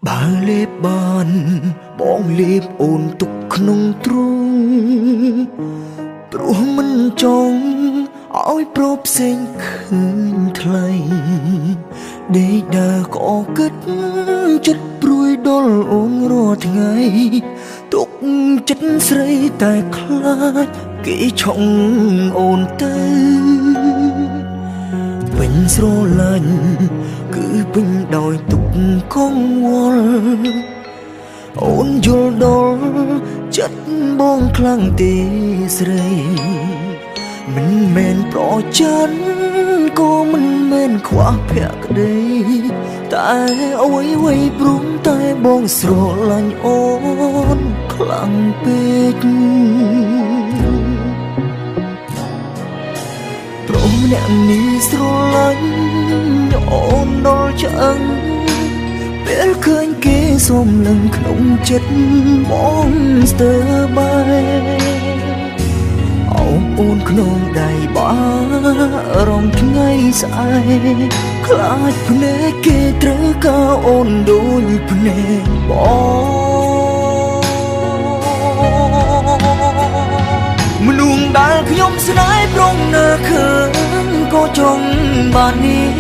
បើលេបបានបងលេបអូនទុកក្នុងទ្រូងព្រោះមិនចង់ឲ្យប្រុសផ្សេងឃើញថ្លៃដេកដើរក៏គិតចិត្តព្រួយដល់អូនរាល់ថ្ងៃទុកចិត្តស្រីតែខ្លាចគេឆុងអូនទៅពេញស្រឡាញ់គឺពេញដោយទុកកង្វល់អូនយល់ដល់ចិត្តបងខ្លាំងទេស្រីមិនមែនប្រច័នក៏មិនមែនខ្វះភក្តីតែអ្វីៗព្រមតែបងស្រឡាញ់អូនខ្លាំងពេកព្រោះម្នាក់នេះស្រឡាញ់អូនដល់ឆ្អឹងពេលឃើញគេសុំលឹងក្នុងចិត្តបងស្ទើរបែកអោបអូនក្នុងដៃបារម្ភថ្ងៃស្អែកខ្លាចភ្នែកគេត្រូវការអូនដូចភ្នែកបងមនុស្សដែលខ្ញុំស្នេហ៍ប្រុងនៅឃើញក៏ចង់បាននេះ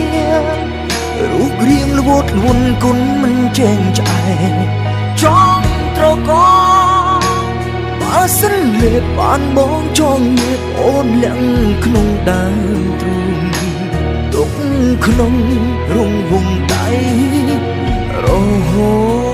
រូបរាងល្វត់លួនគុណមិនចេញឆ្អែតចង់ត្រកបើសិនលេបបានបងចង់លេបអូនលាក់ក្នុងដើមទ្រូងទុកក្នុងរងវងដៃរហូត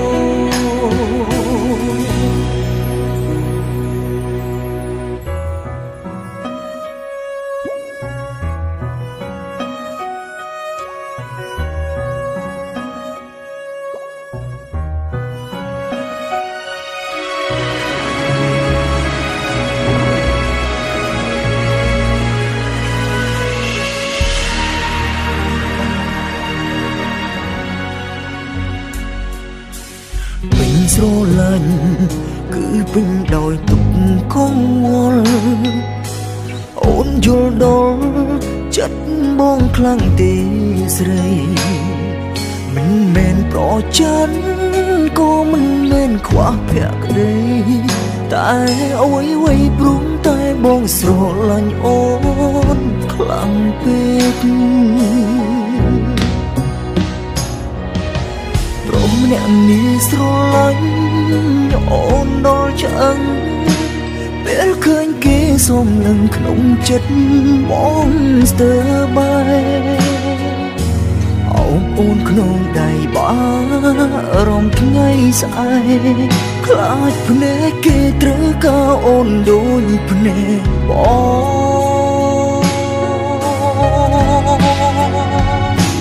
ស្រឡាញ់គឺពេញដោយទុកកង្វល់អូនយល់ដល់ចិត្តបងខ្លាំងទេស្រីមិនមែនប្រច័នក៏មិនមែនខ្វះភក្តីតែអ្វីៗព្រមតែបងស្រឡាញ់អូនខ្លាំងពេកព្រោះម្នាក់នេះស្រឡាញ់អូនដល់ឆ្អឹងពេលឃើញគេសុំលឹងក្នុងចិត្តបងស្ទើរបែកអោបអូនក្នុងដៃបារម្ភថ្ងៃស្អែកខ្លាចភ្នែកគេត្រូវការអូនដូចភ្នែកបង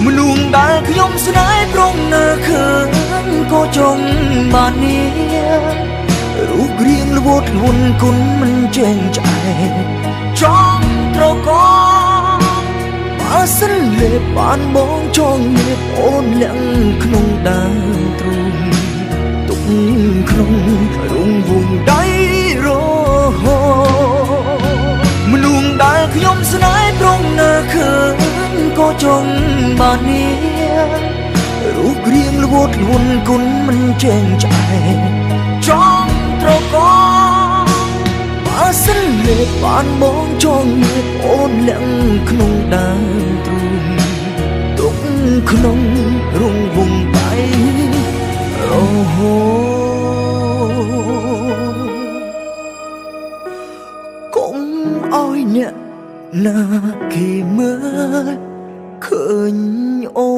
មនុស្សដែលខ្ញុំស្នេហ៍ប្រុងនៅឃើញក៏ចង់បាននេះរូបរាងល្វត់លួនគុណមិនចេញឆ្អែតចង់ត្រកបើសិនលេបបានបងចង់លេបអូនលាក់ក្នុងដើមទ្រូងទុកក្នុងរងវងដៃរហូតមនុស្សដែលខ្ញុំស្នេហ៍ប្រុងនៅឃើញក៏ចង់បាននេះរូបរាងល្វត់លួនគុណមិនចេញឆ្អែតចង់ត្រកបើសិនលេបបានបងចង់លេបអូនលាក់ក្នុងដើមទ្រូងទុកក្នុងរងវងដៃរហូតកុំឲ្យអ្នកណាគេមើលឃើញអូ